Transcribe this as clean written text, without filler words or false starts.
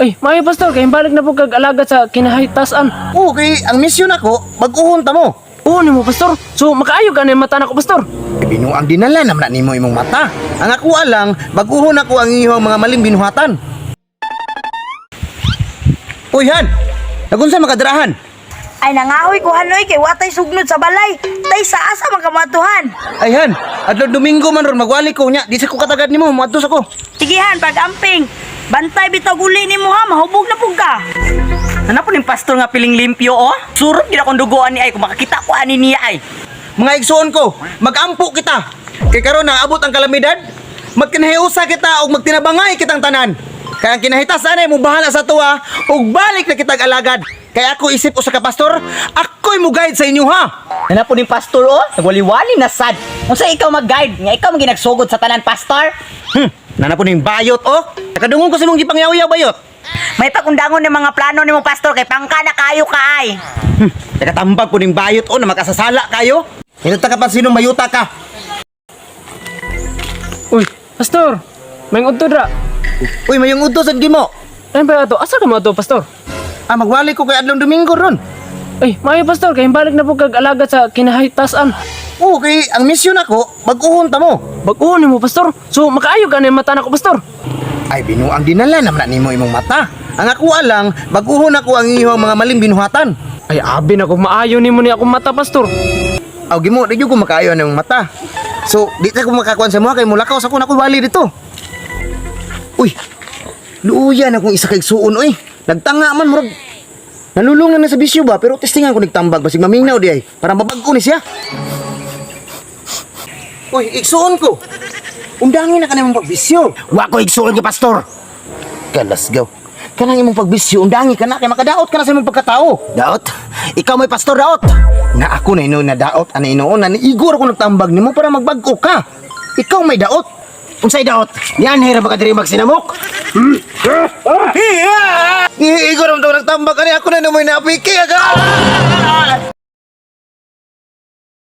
Ay, maayo, pastor, kay balik na po kag alagad sa kinahitasan. Oo, kay ang misyon ako, bag-uhon ta mo. Oo nimo, pastor. So makaayo ka na yung mata nako, pastor. Eh, binuang dinala naman na nimo imong mata. Ang ako lang, bag-uhon ako ang iyong mga maling binuhatan. Uy, Han! Nagunsa makadrahan? Ay, nangahoy ko hanoy kay watay sugnod sa balay. Tay, sa asa man kamatuhan? Ay, Han, adlaw Domingo man ron magwali ko nya, di sa ko katagad nimo, moadto sa ko. Sige han, pag-amping. Bantay bitaw guli nimo ha, mahubog na pug ka. Ano po ning pastor nga piling limpyo oh? Surot gid akong dugoan ni ay kung makakita ko ani niya ay. Mga igsuon ko, magampo kita. Kay karon naabot ang kalamidad, magkinahiusa kita og magtinabangay kitang tanan. Kay ang kinahitasan ay mubahala sa tuwa ug balik na kitag alagad. Kay ako isip usa ka pastor, ako'y mo guide sa inyo ha. Ano po ning pastor oh? Nagwali-wali na sad. Unsa ikaw mag-guide nga ikaw man ginagsugod sa tanan, pastor? Nana po ning bayot oh. Nakadungong ko sa imong gipangyaw-yaw, bayot. May pagundangon ng mga plano nimo, pastor, kay pangka na kayo ka ay. Nakatambag po ning bayot oh na makasasala kayo. Hinata ka pa sinong mayuta ka. Uy, pastor. May udto dra. Uy, mayong udto sad gimo. Ay ba ato? Asa ka mo ato, pastor? Ah, magwali ko kay adlaw Domingo ron. Ay, maayo, pastor, kay balik na po kag alagad sa kinahitasan. Oo, kay ang misyon ako, bag-uhon ta mo. Bag-uhon nimo, pastor. So makaayo ka na yung mata nako, pastor. Ay, binuang dinala naman na nimo imong mata. Ang ako lang, bag-uhon ako ang iyong mga maling binuhatan. Ay, abi na kung maayo nimo ni akong mata, pastor. Aw, gimo, di jud ko makaayo ang imong mata. So, di ta ko makakuan sa mga kay mulakaw sa ko na wali dito. Uy, luuyan akong isa kay igsuon oy. Nagtanga man murag nalulong na na sa bisyo ba, pero testingan ko nagtambag basig maminaw di ay para mabag-o ni siya. Uy, igsuon ko. Undangin na ka nimong pagbisyo. Wa ko igsuon kay pastor. Kalasgaw. Kanang imong pagbisyo, undangi ka na kay makadaot ka na sa imong pagkatao. Daot? Ikaw may pastor daot. Na ako na ino na daot ana inoon na niigor ako nagtambag nimo para magbag-o ka. Ikaw may daot. Unsay daot? Nianhi ra ba ka diri magsinamok? Igor ang nagtambag ani ako na namoy napiki aga.